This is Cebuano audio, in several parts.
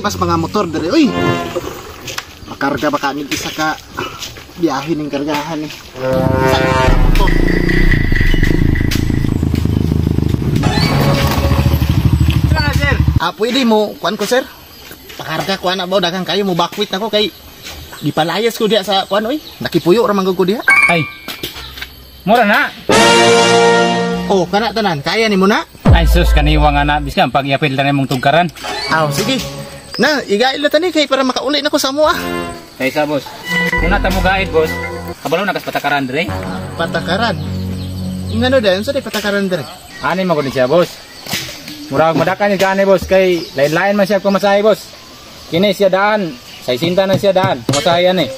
Problema sa mga motor dere oy. Makarga ba kami isa ka biyahe ning kargahan eh. Sa motor. Sir. Ah, pwede mo kuan ko sir. Pakarga kuan na ba daghang kayo mo bakwit nako kay gipalayas ko diha sa kuan oy. Nakipuyo ra man gud ko diha. Ay. Mura na. Oh, kana tanan kaya nimo na. Ay sus kaniwa nga na biskan pag iapil na nimong tugkaran. Aw, sige. Na, igail na tani kay para makauli na ko sa mo ah. Kaysa boss. Kuna ta mo gaid boss. Kabalo na kas patakaran dire. Patakaran. Ngano dayon sa di patakaran dire? Ani man gud ni siya boss. Murag madakan ni gani boss kay lain-lain man siya pamasahe boss. Kini siya daan, 60 na siya daan. Pamasahe ani.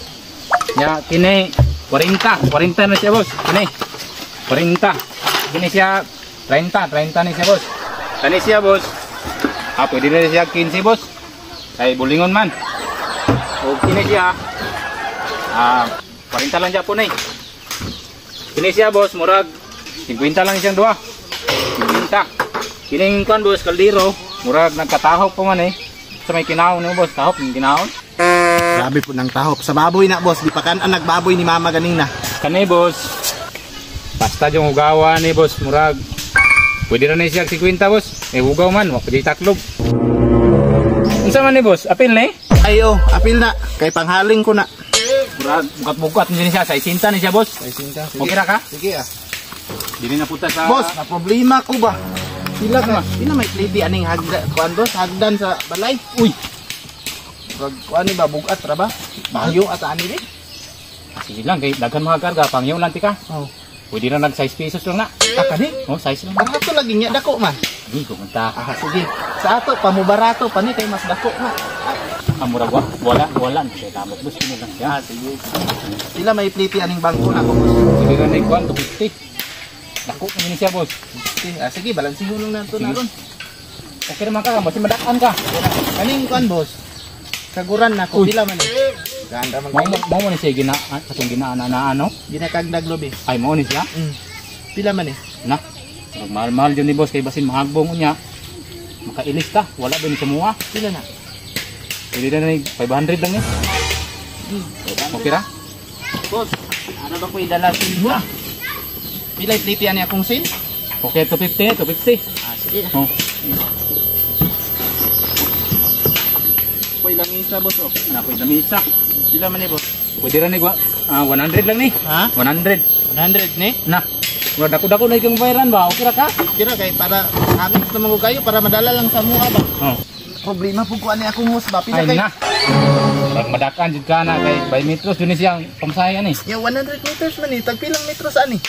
Nya kini 40, 40 na siya boss. Kini 40. Kini siya 30, 30 ni siya boss. Kani siya boss. Ah, pwede na siya 15 boss. Kay bulingon man. O kini siya. Ah, 40 lang siya po nay. Kini siya boss, murag 50 lang siyang duha. 50. Kining kuan boss, kaldero, murag nagkatahop pa man eh. Sa may kinahon nimo boss, tahop ng kinahon. Grabe po ng tahop. Sa baboy na boss, di pa kan ang nagbaboy ni mama ganina. Kani boss. Basta yung hugawan ni boss, murag pwede ra ni siya 50 boss. Eh hugaw man, wa pwede taklob. Unsa man ni boss? Apil ni? Ay oh, apil na kay panghaling ko na. Murag bukat-bukat ni siya, 60 ni siya boss. 60. Sige. Okay ra ka? Sige ah. Dili na puta sa Boss, na problema ko ba? Pila ka? Pila may plate aning hagdan kuan boss, hagdan sa balay. Uy, Murag kuan ni ba bugat ra ba? Bayo ata ani ni. Sige lang kay daghan mga karga, pangyaw lang tika. Oh. Pwede na nag 6 pesos lang na. Ah, kani? Oh, size lang. Barato lagi nya dako man. Di ko manta. Ah, sige. Sa ato pa mo barato pa ni kay mas dako na. Ah, murag wala wala ni siya kamot boss kini lang siya. Ah, sige. Pila may plate aning bangko na ko boss. Pwede na ni kuan 250. Dako man ni siya boss. Sige, ah, sige, balansihon lang nato na ron. Okay naman ka, basta madakan ka. Kaning kuan boss. Kaguran na ko Uy. pila man eh. Ganda man Mao mao ni siya gina katong ginaana na ano. Ginakagdag lobe. Ay mao ni siya. Pila man eh. Na. Murag mahal-mahal jud ni boss kay basin mahagbong unya. Makailis ta, wala ba ni samuha. Pila na? Pwede na ni 500 lang ni. Okay ra? Boss, ano ba ko idala sin? Pila plate ani akong sin? Okay, 250, 250. Ah, sige. Oh. Koy lamisa boss oh. Ana koy lamisa. Pila man ni boss? Pwede ra ni 100 lang ni. Ha? 100. 100 ni? Na. Murag dako-dako na ikang bayaran ba? Okay ra ka? Kira kay para hamit na mga kayo para madala lang sa mua ba. Oh. Problema pug ko ani akong hose ba? Pila Ay kay? na. Murag madakan jud ka na kay by metros jud ni siyang pamasahe ani. Ya 100 meters man ni, tag pilang metros ani?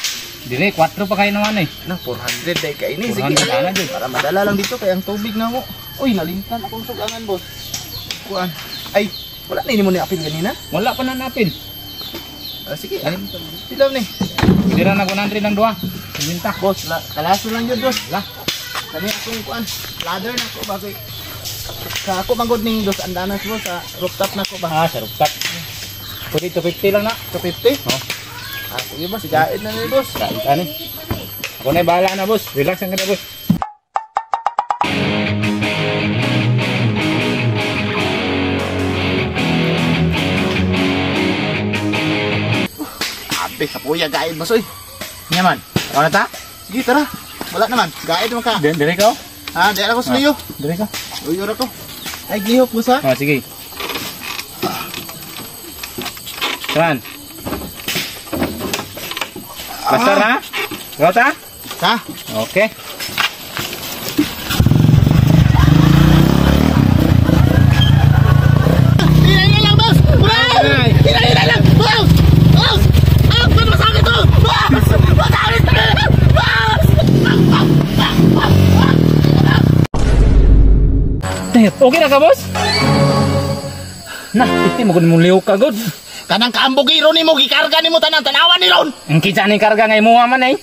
Dire 4 pa kayo naman eh. Na 400 day kay ni. Sige. 400 ana jud. Para madala lang dito kay ang tubig na mo. Uy, nalimtan akong sugangan boss. Kuan. Ay, wala na nimo ni apil ganina? Wala pa na napil. Ah, sige. Pila ni? Pwede ra nag 100 lang duha. Pinta. Boss, la, kalaso lang yun boss. La. Kani akong kuan, ladder na ko ba kay sa ako manggod ning dos andanas boss sa rooftop na ko ba. Ah, sa rooftop. Pwede 250 lang na. 250? Oh. Ah, sige boss, gaid na ni boss. Kain ka ni. Ako na bahala na boss. Relax ang ka na boss. Abe, kapuya gaid boss oy. Nya man. Ako na ta? Sige, tara. Wala naman. Gaid man ka. Dire ka? Ha, di ako sa luyo. Dire ka. Luyo ra ko. Ay, gihok boss ha. Oh, sige. Saan? Basta na? Rota? Ha? Okay. Hina lang boss! Ay! Hina lang! Boss! Boss! Ah, ba't masakit to? Boss! Masakit to! Boss! Okay na ka, boss? Na, iti mo mong liw ka, god. Kanang kaambugiro nimo gikarga nimo tanan tanawan ni ron. Ang kitsa ni karga ngay muha man eh.